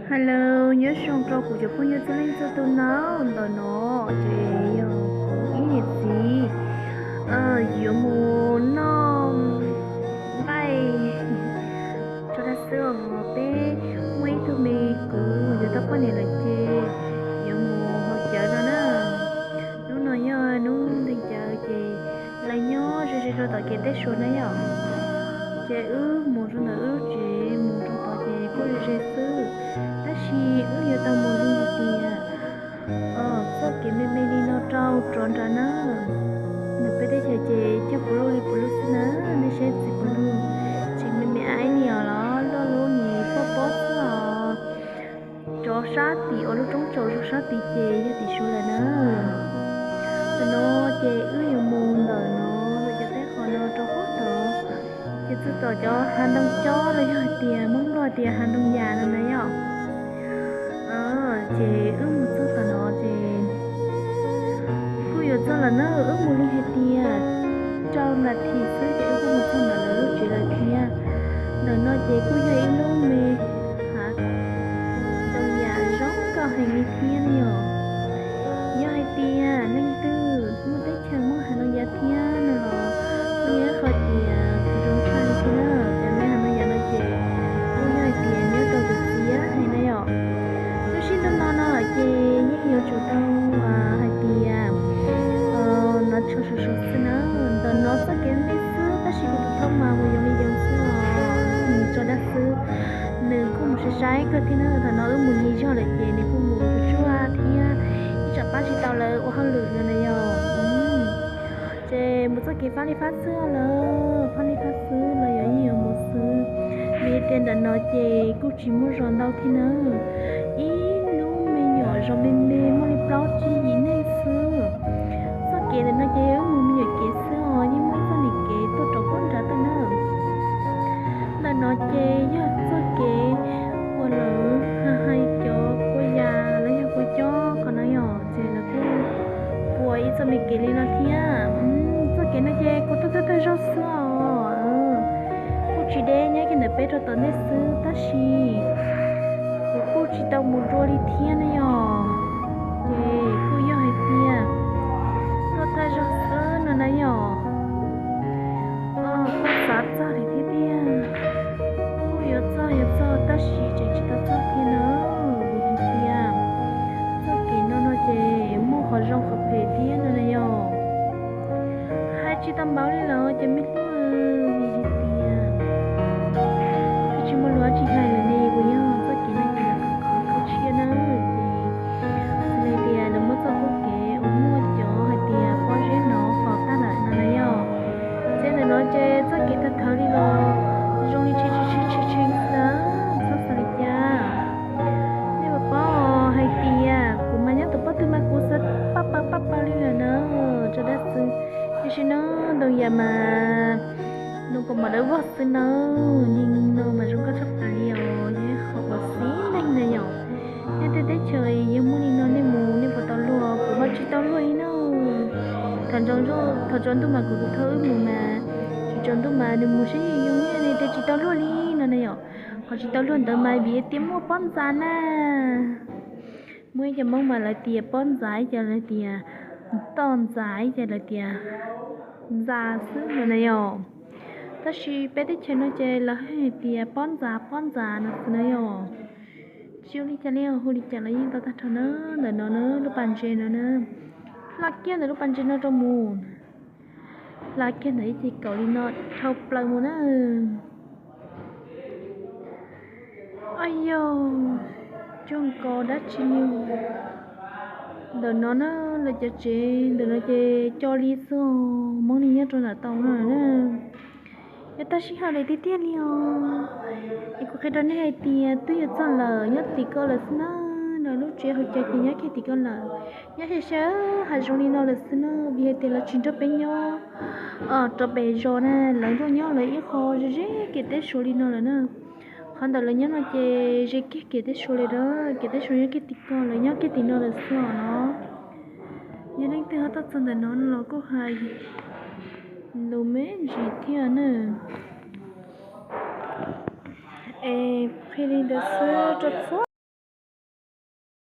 Hello, nyob zoo rau kuv cov phooj ywg txhua leej txhua tus nawb. Ntawm no ces yog kuv ib niam txiv yuav mus noj nqaij tso dag xwb os. Peb muaj ib tug me kwv yuav tau poj niam lawm ces yuav mus haus cawv no na. Hnub no yog hnub ntees cawv ces lawv nyob ze ze rau tom kev teb Suav na yom. Ces wb mus rau ntawm wb lub tsev mus rau tod ces kuj ze ze xwb, tab sis wb yuav tau mus li hais tias txoj kev me me li no rau rov nrad na. Ntawm peb teb chaws ces cog puv luj li puv luj xwb na, nej saib txiv puv luj, tseem me me aib li os los loj lub nis pob pob xwb os. Rov sab tim uas lub roob tsaus zog sab tid ces yog tim Suav lawm na. Ntawm no ces wb yuav mus ntawm no, ntawm cov teb qhov no rau puag tod, ces txog tom cov hav ntoo cob los yog hais tias Hmoob Nplog tias hav ntoo yas no na yom. Ces wb mus txog tom no ces kuj yuav txog lawm na, wb mus li hais tias rau nas this xwb ces wb kuj mus txog ntawm lawv lub tsev lawm thiab. Ntawm no ces kuj yog ib lub me hav ntoo yas zoo nkauj heev li thiab ne yom. Yog hais tias leej twg muaj teb chaws muaj hav ntoo yas thiab no los kuj yog ib qho tias zoo tshaj li thiab na. Cov me hav ntoo yas no ces kuj yog hais tias nyob rau tus txiv hais na yom. Lub sij hawm no no ces yeej yuav tsum tau hais tias nov tsho sov sov xwb na. Ntawm no txoj kev me xwb tab sis kuv tus thauj mas mus yoov li yoov xwb os, nws tso dag xwb. Nws kuj mus sai sai kawg thiab na, thaum no wb mus lig zog lawm ces nws kuj mus tsuag tsuag thiab, ib tsam pab tsis tau lawv ua hauj lwm no na yom. Ces mus txoj kev fab li fab xwb lawm, fab li fab xwb los yog yeej yuav mus xwb. Vim tias ntawm no ces kuj tsis muaj zos ntau thiab na, ib lub me nyuam zos me me muaj li plaub tsib yim neeg xwb. Txoj kev ntawm no ces wb mus me nyuam kev xwb os, yeej muaj ib txoj niam kev tuaj rau puag nrad tuaj na. Ntawm no ces yog txoj kev uas lawv hais cov kua yas los yog kua cob qhov no yom, ces lawv kuj ua ib txoj me kev li no thiab. Txoj kev no ces kuv tuaj tuaj tag zog xwb os, kuj tsis deb, nyob kiag ntawm peb rau tom ntej xwb tab sis kuv kuj tsis tau mus dua li thiab na yom. Ces kuj yog hais tias tuaj tag zog xwb no na yom. Kuj xav txog li thiab tiag, kuj yuav txog yuav txog tab sis tseem tsis tau txog thiab na, vim hais tias txoj kev no no ces muaj qhov zoo qhov phem thiab no na yom. Hais tsis tau npaum li los ces me tub, vim hais tias tsis muaj lus tsis hais lawm ne, kuv yog txoj kev no ces lawv khov khov kho tshiab na, ces xws li tias lawv muab txoj qub kev uas muaj cov hais tias pob zeb no faus tag lawm no na yom. Ces ntawm no ces txoj kev tag thawv li los zoo li tshee tshee tshee tshee xwb, txhob xav li cas. Nej puas paub hais tias kuv mas nyob tus pob tw mas kuv xav paj paws paj paws li lawm na, tso dag xwb. Tiam sis no ntoo yas mas nws kuj mam dawb vog xwb na, yeej no mas zoo nkauj tshaj plaws li os, yog qhov uas xis neeg na yom. Nyob tej teb chaws yog muaj li no nej mus nej puas tau luaj, kuv mas tsis tau luaj li na. Thaum tsaus ntuj mas kuv tus thauj wb mus mas, tsis tsaus ntuj mas nws mus saib yoov yoov nyiaj li tias tsis tau luaj li no na yom. Qhov tsis tau luaj ntawd mas vim tias muaj pob ntxas na. Muaj ib co Hmoob mas lawv tias pob ntxas, ib co lawv tias toj ntxas, ib co lawv tias ntxas xwb no na yom. Tab sis peb teb chaws no ces lawv hais tias pob ntxas pob ntxas no xwb na yom. Tsis ua li cas li, hu li cas los yeej tau tag nrho na. Ntawm no na lub pas ntses no na, hla kiag ntawm lub pas ntses no rau mus, hla kiag ntawm ib ce kaum li no dhau plaws mus na. Aj yog, cog nkaus dab tsi li. Ntawm no na, lawv cov tsev ntawm no ces co li xwb os, Hmoob li nyob rau ntawm tau no na. Yuav tag sij hawm lawm tiag tiag li os. Es kuv qhia rau nej hais tias twb yuav txog lawm, nyob tim ko lawm xwb na. Lawv lub tsev hauv cav ces nyob kiag tim ko lawm. Nyob xyaw xyaw hav zoov li no lawm xwb na, vim hais tias lawv tsis nrog peb nyob rau pem zos na, lawv nrog nyob lawv ib qho ze ze kev teb Suav li no lawm na. Qhov ntawm lawv nyob no ces ze kiag kev teb Suav li na, kev teb Suav nyob kiag tim ko, lawv nyob kiag tim no lawm xwb os no. Yog leej twg ho tuaj txog ntawm no los kuj hais lus me ntsis thiab na. Es qhia li ntawd xwb rau txhua